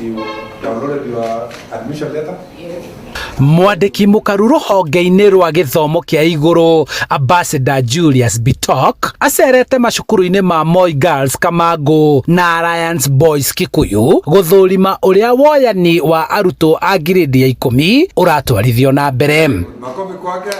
You downloaded your admission letter? Mwandĩki mũkaru rũhonge-inĩ rwa gĩthomo kĩa igũrũ Ambassador Julius Bitok acerete macukuru-inĩ ma Moi Girls Kamangu na Alliance Boys Kikuyu gũthũrima ũrĩa woyani wa arutwo a ngirĩndi ya 10 ũratwarithio na mbere. Makofi kwake.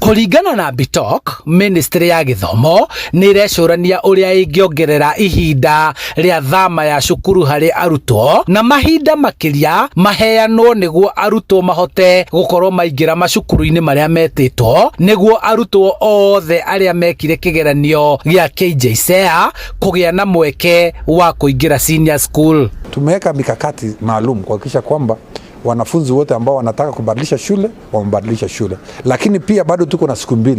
Kũringana na Bitok, ministry ya gĩthomo nĩ ĩrecũrania ũrĩa ĩngĩongerera ihinda rĩa thama ya cukuru harĩ arutwo na mahinda makĩria maheanwo nĩguo arutwo mahote gũkorwo maingĩra macukuru-inĩ marĩa metĩtwo nĩguo arutwo othe arĩa mekire kĩgeranio gĩa KJSEA kũgĩa na mweke wa kũingĩra senior school. Tumeweka mikakati maalum kuhakikisha kwamba wanafunzi wote ambao wanataka kubadilisha shule wamebadilisha shule, lakini pia bado tuko na siku 2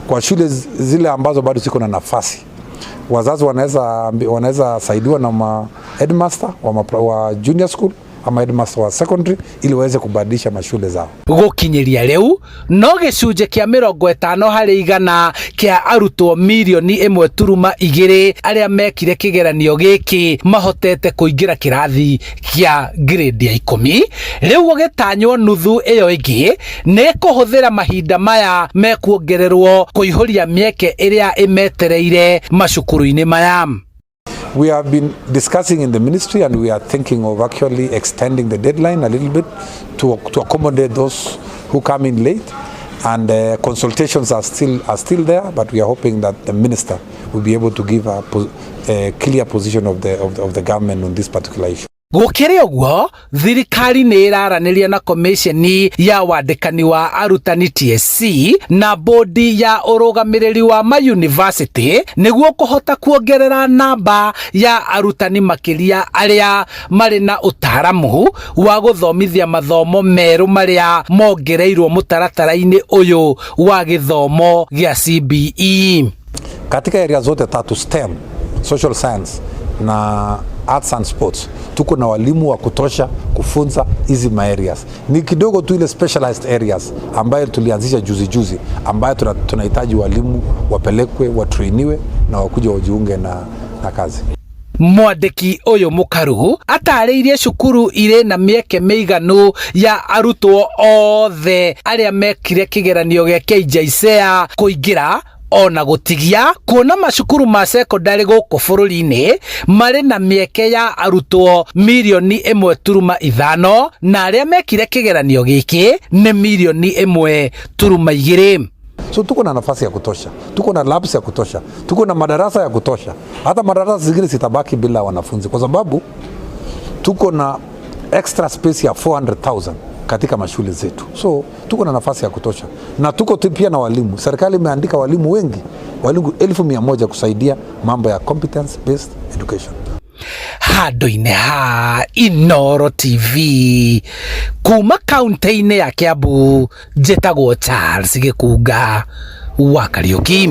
kwa shule zile ambazo bado ziko na nafasi. Wazazi wanaweza saidiwa na ma headmaster wa junior school ama headmaster wa secondary ili waweze kubadilisha mashule zao. Gũkinyĩria rĩu no gĩcunjĩ kĩa 50% kĩa arutwo mirioni 1.2 arĩa mekire kĩgeranio gĩkĩ mahotete kũingĩra kĩrathi kĩa grade ya 10. Rĩu gũgĩtanywo nuthu ĩyo ĩngĩ nĩ kũhũthĩra mahinda maya mekuongererwo kũihũria mĩeke ĩrĩa ĩmetereire macukuru-inĩ maya. We have been discussing in the ministry and we are thinking of actually extending the deadline a little bit to accommodate those who come in late, and consultations are still there, but we are hoping that the minister will be able to give a clear position of the government on this particular issue. Gũkĩrĩ ũguo, thirikari nĩ ĩraranĩria na komĩceni ya wandĩkani wa arutani TSC na bodi ya ũrũgamĩrĩri wa mayunivasĩtĩ nĩguo kũhota kuongerera namba ya arutani makĩria arĩa marĩ na ũtaaramu wa gũthomithia mathomo merũ marĩa mongereirwo mũtaratara-inĩ ũyũ wa gĩthomo gĩa CBE. Katika area zote tatu, STEM, social science na arts and sports, tuko na walimu wa kutosha kufunza hizi ma areas. Ni kidogo tu ile specialized areas ambayo tulianzisha juzi juzi, ambayo tunahitaji walimu wapelekwe, watrainiwe na wakuja wajiunge na kazi. Mwandĩki ũyũ mũkaru atarĩirie cukuru irĩ na mĩeke mĩiganu ya arutwo othe arĩa mekire kĩgeranio gĩa KJSEA kũingĩra ona gũtigia kuona macukuru ma cekondarĩ gũkũ bũrũri-inĩ marĩ na mĩeke ya arutwo mirioni 1.5 na arĩa mekire kĩgeranio gĩkĩ nĩ mirioni 1.2. So tuko na nafasi ya kutosha, tuko na labs ya kutosha, tuko na madarasa ya kutosha. Hata madarasa zingine zitabaki bila wanafunzi kwa sababu tuko na extra space ya 400,000 katika mashule zetu. So tuko na nafasi ya kutosha na tuko pia na walimu. Serikali imeandika walimu wengi, walimu 100,000 kusaidia mambo ya competence based education. Handũ-inĩ ha Inooro TV kuma kaunti-inĩ ya Kiambu, njĩtagwo Charles Gĩkunga wa Kariũki.